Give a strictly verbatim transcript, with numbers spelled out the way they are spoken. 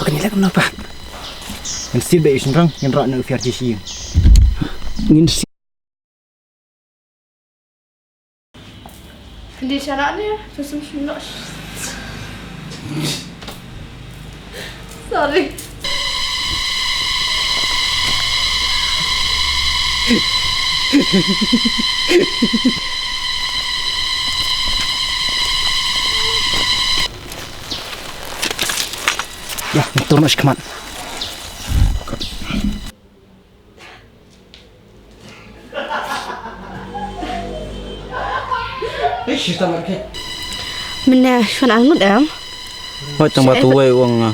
Kani lek na pa. Ngan stil be shynrang ngan rak na ufiar ji shi. Ngin stil. Hindi siya na niya. Susum sino. Sorry. Ya, turun shi khmat. Mynne shon ang ngut em. Hoi tang ba tu wei wang nga.